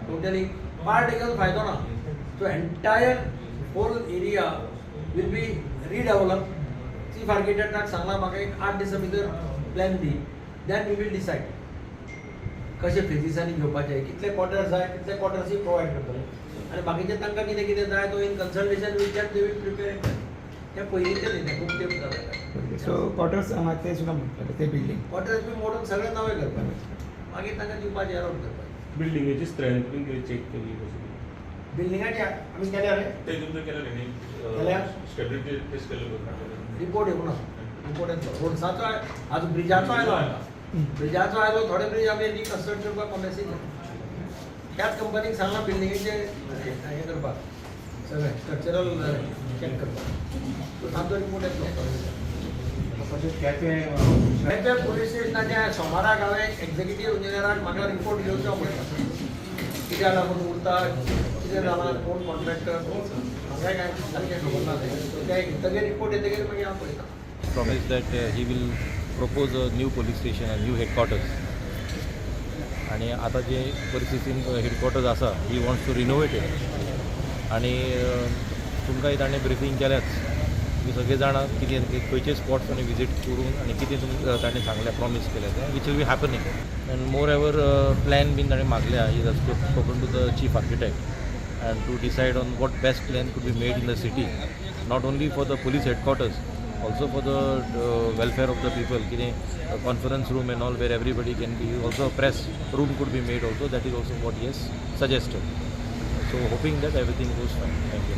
Totally part घेवन फायदो ना. So entire whole area will be redevelop. Chief आर्किटेक्टाक सांगलां म्हाका एक 8 दिसां भितर plan the, then we will decide कशे फेजीसांनी घेवपाचे, कितले क्वॉर्टर्स जाय तितले क्वॉर्टर्सूय प्रोवायड करतले आनी बाकीचे तांकां कितें कितें जाय तो in consultation with that they will prepare. तें पयलींचें न्ही, तें खूब तेंप जाला. सो क्वॉर्टर्स ते सुद्दां म्हणटाले ते बिल्डींग क्वॉर्टर्स बी मोडून सगळें नवें करपाचें, मागीर तांकां दिवपाचें, एलॉट करपाचें. बिल्डिंगेची स्ट्रेंथ बीन कितें चेक केली कशी? बिल्डिंगाची आमी केल्या रे. ते तुमचं केलें न्ही? केल्या? स्टेबिलिटी टेस्ट केल्लो. रिपोर्ट येवना, रिपोर्ट येतलो. रोड्साचो आज ब्रिजाचो आयलो, आयला ब्रिजाचो आयलो. थोडे ब्रिज आमी रिकन्स्ट्रक्ट करपाक कॉमेसी त्याच कंपनीक सांगलां बिल्डिंगेचे हें करपाक, सगळें स्ट्रक्चरल चॅक करपाक. सो तांचो रिपोर्ट येतलो. तशेंच केपें केपें पुलीस स्टेशनाचे सोमाराक हांवें एक्झिक्युटीव इंजिनियराक म्हाका रिपोर्ट घेवचो म्हणटा, कित्याक लागून उरता, कितें जालां, कोण कॉन्ट्रॅक्टर, म्हाका कांय सारकें खबर ना तें. सो ते येतगीर, रिपोर्ट येतगीर मागीर हांव पळयता. Promised that he will propose a new police station and new headquarters. आणि आता जे परिस्थितीन हेडक्वॉर्टर्स आसा, he wants to renovate it. आनी तुमकांय ताणें ब्रिफींग केल्याच, तुमी सगळे जाणा कितें खंयचे स्पॉट्स ताणें विजीट करून आनी कितें तुमकां ताणें सांगलें, प्रॉमीस केलें तें, which will be happening. And moreover plan बीन ताणें मागल्या. He has spoken to the chief architect and to decide on what best plan could be made in the city, not only for the police headquarters, also for the welfare of the people. कितें a conference room and all where everybody can be, also a press room could be made also. That is also what he has suggested. So hoping that everything goes fine. Thank you.